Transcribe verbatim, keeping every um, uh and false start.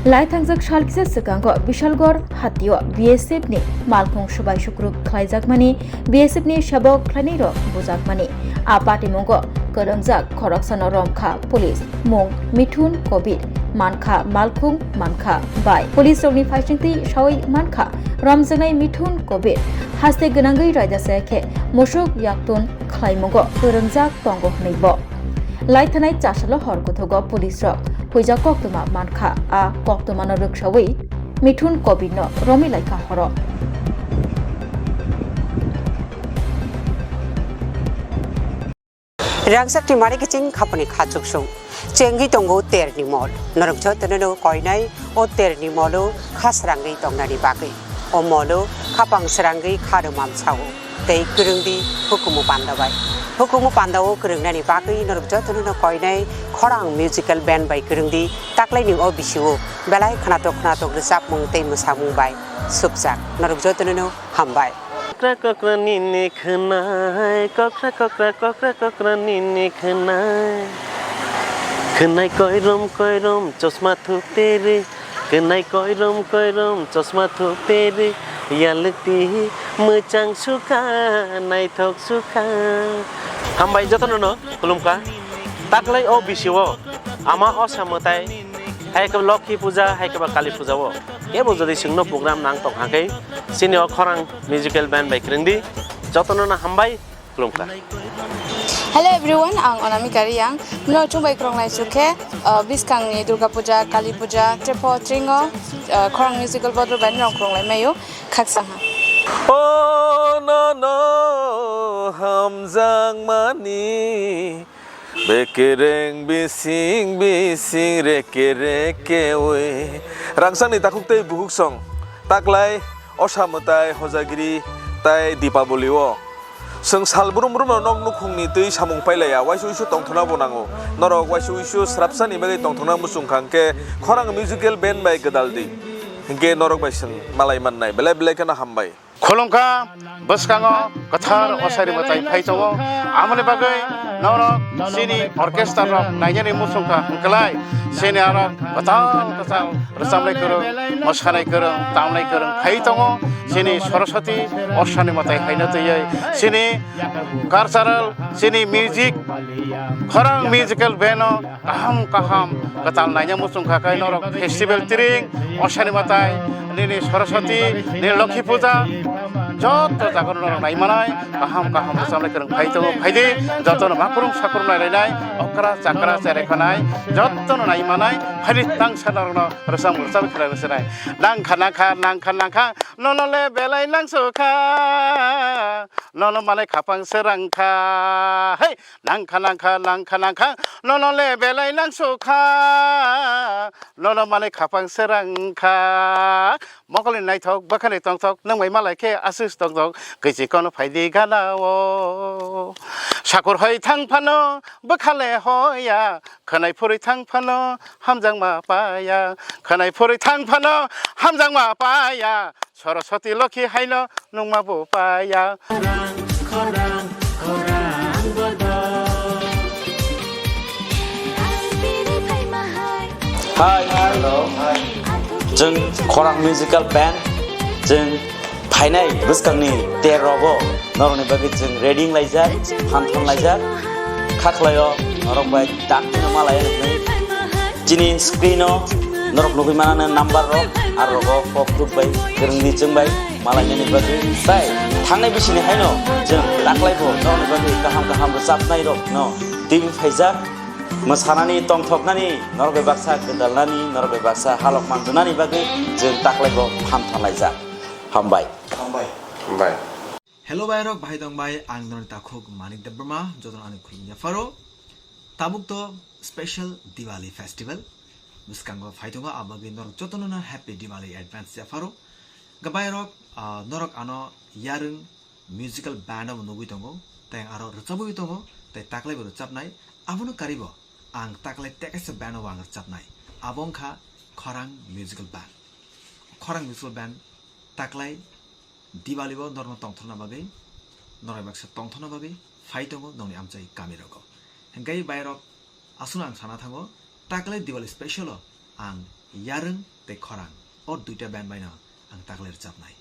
Lai thangjak sal kisa swkango Bishalgarh hatio B S F ni malkhung swbai sukruk khlaijakmani, B S F ni sebok khlainairok bujakmani. A patimungo kwrwngjak khoroksano romkha police, mung Mithun Kobir, mankha malkhung mankha bai. Police rokni phaisingtwi sawi mankha romjaknai Mithun Kobir haste gwnangwi raida chaya khe musuk yaktun khlaimungo kwrwngjak tongo hwnwi bo. Lai thanai chasalo hor kuthugo police rok huijak koktwma mankha, a koktwmano rwksawi Mithun Kobirno romwi laikha horo. Rangchak ni mari kiching khapani kha chuksung. Chengwi tongo terni mol. Norok jotono no koinai o terni molo kha srangwi tongnani bagwi. O molo khapang srangwi kha rwmam sao. Tei kwrwngdi hukumu panda bai. Hukumu panda o kwrwngnani bagwi norok jotono no koinai khorang musical band bai kwrwngdi taklaini o bisio belai khnatok khnatok rwchapmung tei mwsamung bai supjak. Norok jotono no hambai. Kokra kokra nini khwnai, kokra kokra kokra kokra nini khwnai. Khwnai koirom koirom chosma thuperi, khwnai koirom koirom chosma thuperi, yalukti mwchang sukha, naithok sukha. Hambai jotono no khulumkha. Taklai o bisio ama osa mwtai, hai khe Lokhi puja, hai khe ba Kali puja o. Kebo jodi chwngno program nang tong hakhe, chini o khorang musical band bai kwrwngdi, jotono no hambai, khulumkha. Hello everyone, ang Onamika Riyang. Mno chumbai khorang lai sukhe, uh, biskang ni Durga Puja, Kali Puja, Trepo Tringo, uh, khorang musical bodol bai nrong khorang lai mayu, khaksa ha. Oh no no, hamjak mani. Bekereng bising bising reke reke oi. Rangsangni takhuk tei buhuk song. Taklai osa mwtai hojagiri tai Dipaboli o. Chwng sal brum brum no nok nukhung ni twi samung pailaiya, waisa uisu tongthokna bo nango. Norok waisa uisu srapsa ni bagwi tongthokna muchung kha hwnkhe khorang musical band bai gwdal di. Hwnkhe norok bai chwng malai mannai. Belai belai kheno hambai. Khulumkha, bwskango kwthar osari mwtai phai tongo. Amoni bagwi norok chini orchestra rok nainani muchungkha hwnkhlai chini aro kwtal kwtal rwchapnai kwrwng, mwsanai kwrwng, tamnai kwrwng phai tongo. Chini Saraswati osani mwtai haino twiwi chini cultural, chini music, khorang musical band o kaham kaham kwtal naina muchung kha khe norok festival tring, osani mwtai, nini Saraswati, nini Lokhi puja, joto jaga norok nai manai, kaham kaham rwchapnai kwrwng phai tongo, phaidi, jotono makrung sakrung nai lainai, okra chakra cherai khanai, jotono nai manai, phaidi tangsa norokno rwchap rwchap khlai rwchapnai. Nangkha nangkha nangkha nangkha, nono le belai nangsukha, nono manai khapang srangkha, hei! Nangkha nangkha nangkha nangkha, nono le belai nangsukha, nono manwi khapang srangkha. Mokolni naithok bwkhani tongthok, nwng bai malai khe aswk tongthok, kwichi kono phaidi gana o. Sakur hoi thang phano bwkha le hoya, khwnai phurwi thang phano hamjakma paya, khwnai phurwi thang phano hamjakma paya. Saraswati Lokhi haino nungma bo paya. Khorang, khorang, khorang bodo. Hi, hello. Chwng Khorang Musical Band. Chwng phainai bwskangni ter rogo norokni bagwi chwng ready wnglaijak, phan thanlaijak. Khaklaio norok bai dakti no malai. Chini screen o norok nugwi mananai number rok, aro rogo kok rwk bai, kwrwngni chwng bai malainani bagwi. Tai thangnai bisini haino chwng taklaibo norokni bagwi kaham kaham rwchapnai rokno twiwi phaijak. Mwsanani, tongthoknani, norok bai baksa gwdalnani, norok bai baksa halok manjwnani bagwi chwng taklaibo phan thanlaijak. Hambai. Hambai. Hambai. Hello bai rok, bahai tong bai, ang norok takhuk Manik Debbarma, jotono ani khulumya pharo. Tabuk to special Diwali festival bwskango phai tongo, abagwi norok jotono no happy Diwali advance ya pharo. Gabai rok, ah, norok ano yarwng musical band bo nugwi tongo, tei aro rwchabwi tongo, tei taklai bo rwchabnai, abono karibo ang taklai tekaisa band bo ang rwchabnai, abo wngkha Khorang Musical Band. Khorang Musical Band taklai Diwali o norokno tongthokna bagwi, norok baksa tongthokna bagwi phai tongo nokni amchai kami rogo. Hwnkhe bai rok aswkno ang sana thango, taklai Diwali special o ang Yarwng tei khorang, o duita band baino ang taklai rwchapnai.